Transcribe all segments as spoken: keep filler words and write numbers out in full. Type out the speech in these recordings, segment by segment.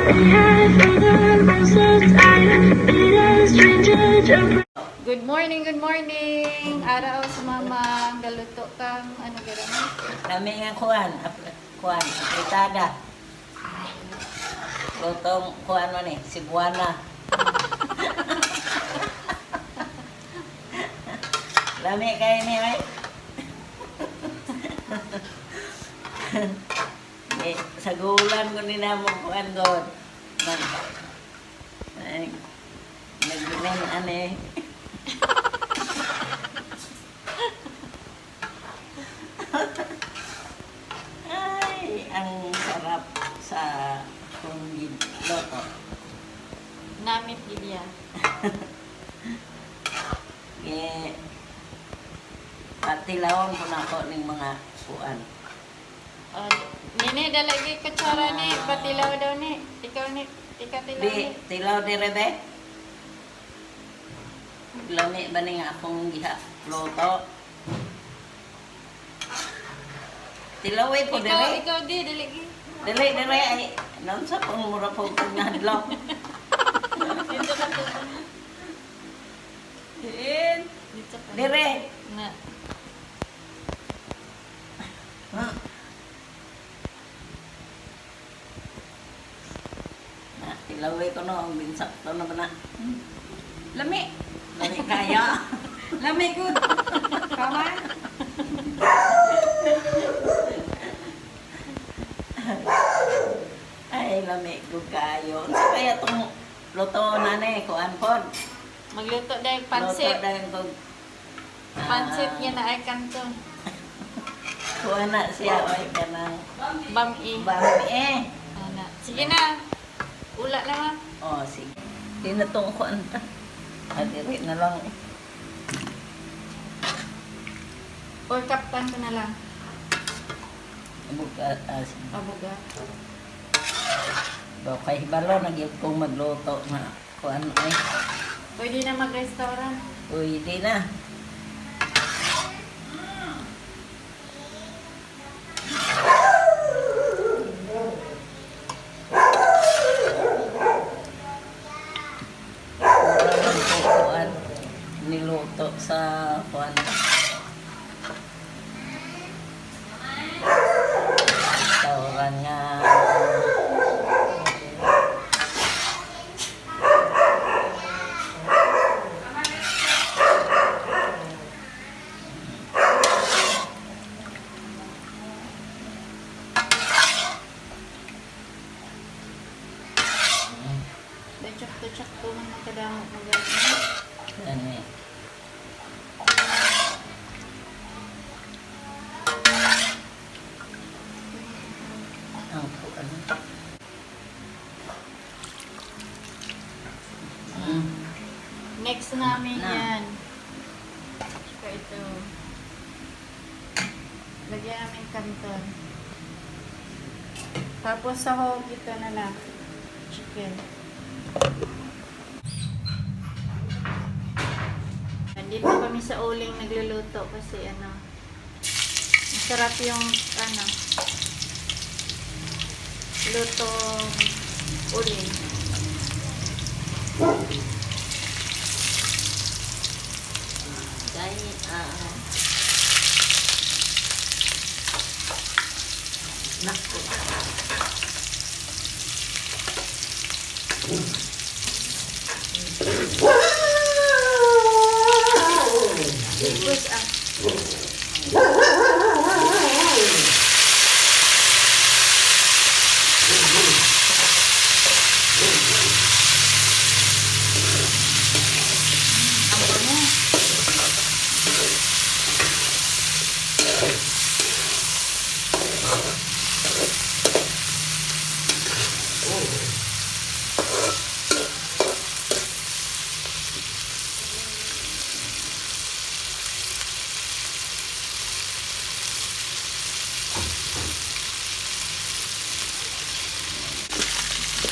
Good morning, good morning. Araw sa mama, galuto kang ano gani? Kami nga kuan, ap-, kuan, apritada. Lutong kuan man eh, Cebuana. Lami kay ni, ay. Eh, sagulan ko ni namo kuan god. Nag, nag, nag, ane. Ay, ang sarap sa kung gid-, loto. Namit gid iya. Eh, patilawon ko na ko ning mga kuan. Oh, nini, dala gi kutsara ni, patilaw daw ni. Ikaw ni, ikaw tilaw ni. Di, tilaw dire, be. Lami ba ni nga akong giha, luto? Tilawi po dire. Ikaw, ikaw di, dali gi. Dali, dali, ay, naunsa pong mura po kag nahadlok? Dito ka to. Diin? Dito ka. Dire. Na. Hmm. Na, tilawi ko no, ang binsakto na ba na? Hmm. Lami. Lami kaya. Lami gud. Kawan. Ay, lami gud kayo. Unsa kaya tong luto na ni? Kuan pod. Magluto dahil pansit. Luto dahil kog Pansit niya na ay kanton. Kuha na siya, oy, kanang bam-i. Bam-i. Ana. Sige na. Ula na, ma. Oh, sige. Di na tong kuan ta. Ah, diri na lang. Or kaptan ko na lang. Abuga, ah, sige. Abuga. Do, kay hibalo na gyud kung magluto na. Kuan, ay. Pwede na mag-restaurant. Pwede na. Kuan, niluto sa kuan. Tawran nga. Dahil tsakto-tsakto man ang kadamo mo, gani. Gani. Ang kuan. Mm. Next namin na yan. Tsaka ito. Lagyan namin kanton. Tapos sahog, ito na lang. Chicken. Nandito kami sa uling nagluluto kasi ano, masarap yung ano, lutong uling. Dahil, ah, Nako. Wait, ah. Ang bango.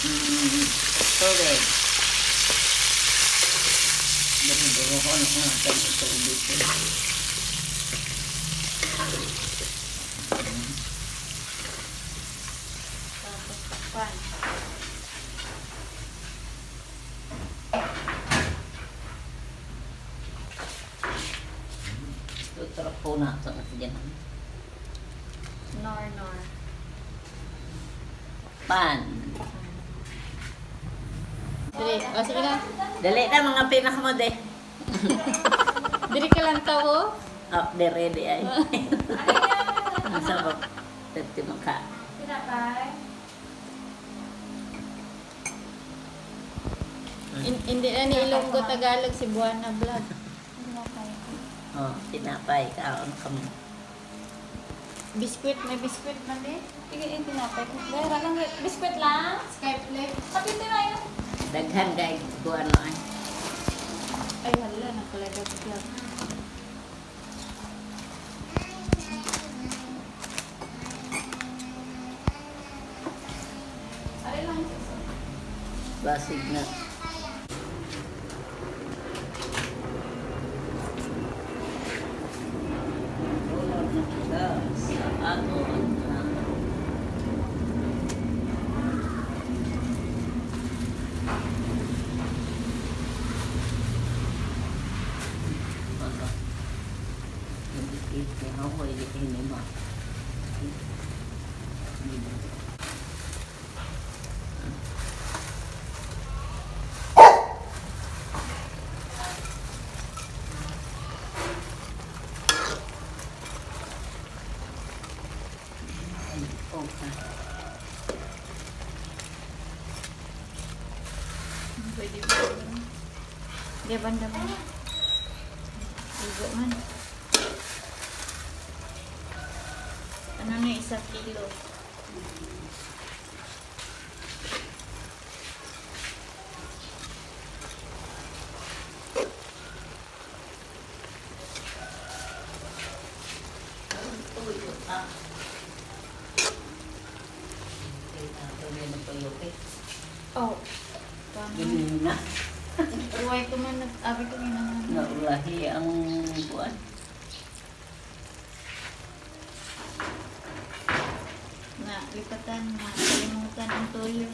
Mm, tubig. Duro-durohon ako ng tubig. Tapos takpan. Una, ito na, sige na. Nor, nor. Pan. Dali. O, sige na. Dali na, mga pinak mo, de. Diri ka lang tawo? Oh, dere, di ay. Ang sabok. Pwede mo ka. Tinapay. In-, hindi na ni Ilonggo Tagalog, Cebuana vlog. Oh, tinapay, kaon ka mo. Biskwit, may biskwit man, eh. Sige, eh, tinapay. Dahil lang, biskwit lang. Skype play. Kapit na yun. Daghan, guys. Kung ano, ay. Ay, hala, nagkaladag siya. Basig na. Sa ato ang Hindi, hindi, hindi, hindi, hindi, hindi. Okay. Pwede ba? Di ba naman? Igo man. Ano na, isa kilo? Ang tuyo, ah. Ay, ah, tuyo na tuyo, eh. Oh. Tama. Ganun na. Ruway ko man, nag-, abi ko nga naman. Naulahi ang kuwan. Na, lipatan, na, kalimutan ang tuyo.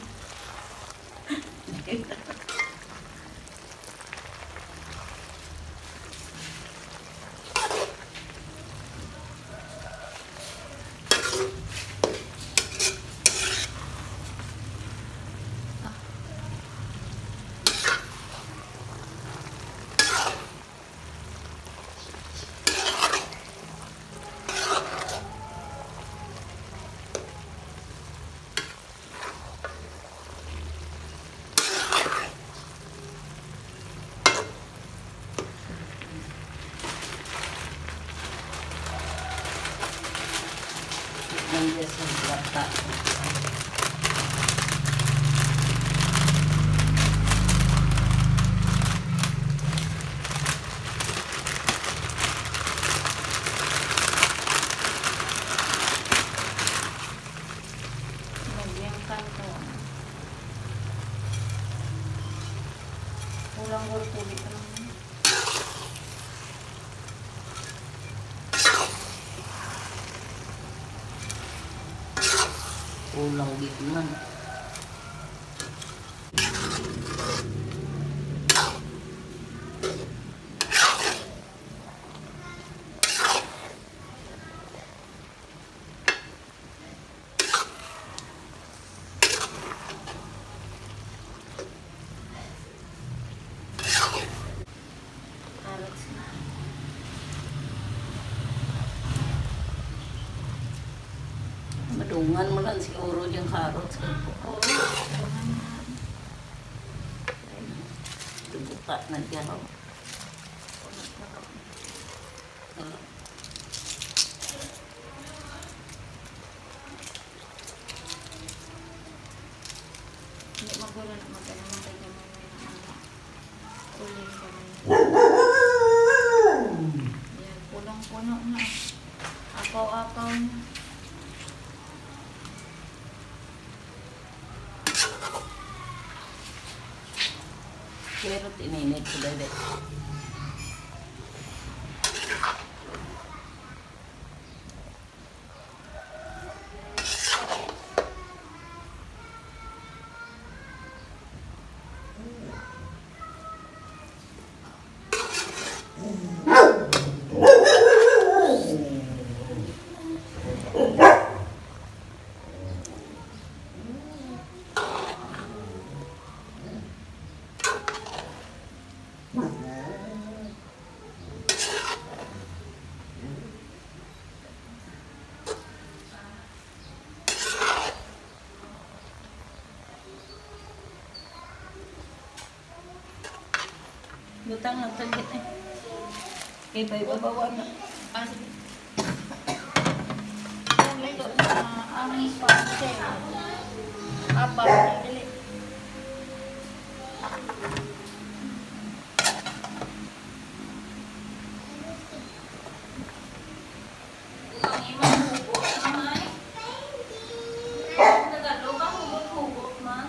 Ang yes, ang bata. Lagyan ka nito. Kulang ko tubig lang. Kulang gid man. Carrots na. Madungan mo lang siguro yung carrots. Oo, madungan na. Tubuka na dyan, oh. Hindi, magulo na, magkano man kay gamay na lang. Uling gamay. Yan, punong-puno na. Apaw-apaw na. Pero tininit ko, bebe. Butang na tagit eh. Kay bay babawa na. Ah, sige. Ang luto na ang pancit. Aba, dili. Ang imong hugot, Mama, ay? Tagalog ang hugot-hugot, man.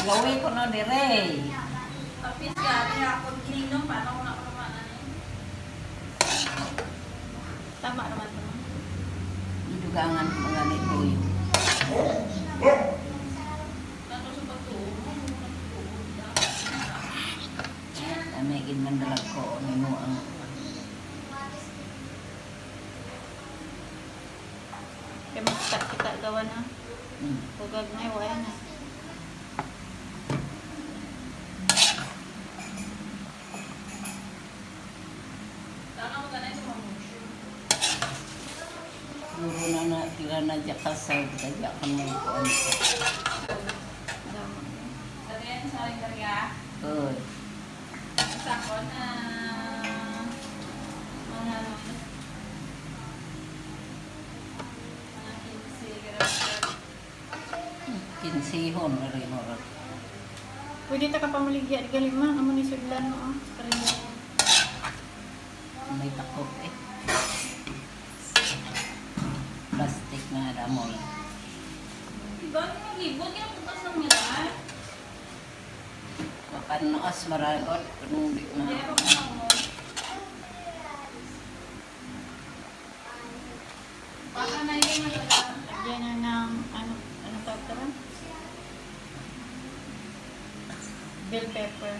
Ilawi ko no dire. Kapis gani ako gininom, paano ko nakuha na ni? Tama naman to, ma'am. Idugangan ko mga ni Toyo. Ano sa pagtuo mo? Ano sa pagtuo? Kami gid man dalag ko, ano mo ang Kay makita kita gawa na. Hmm. Kugag na, wala na. Puro na na, tira na dyan ka sa, dyan ka may kuwan. Damo. Good. Sa ko na, mga ano, mga quince, grabe. Kinsihon na rin, oras. Pwede ta ka pamaligya, di gali, ma. Amo ni sudlan mo, oh. Sa karinderiya. May takop eh. Plastic na damo lang. Iba yung naglibot, yung bukas ng milaan. Paano as maragot? Kung di na. Hindi ako naman. Baka na yun, nagkakaroon. Lagyan na ng, ano, ano tawag ka ba? Bell pepper.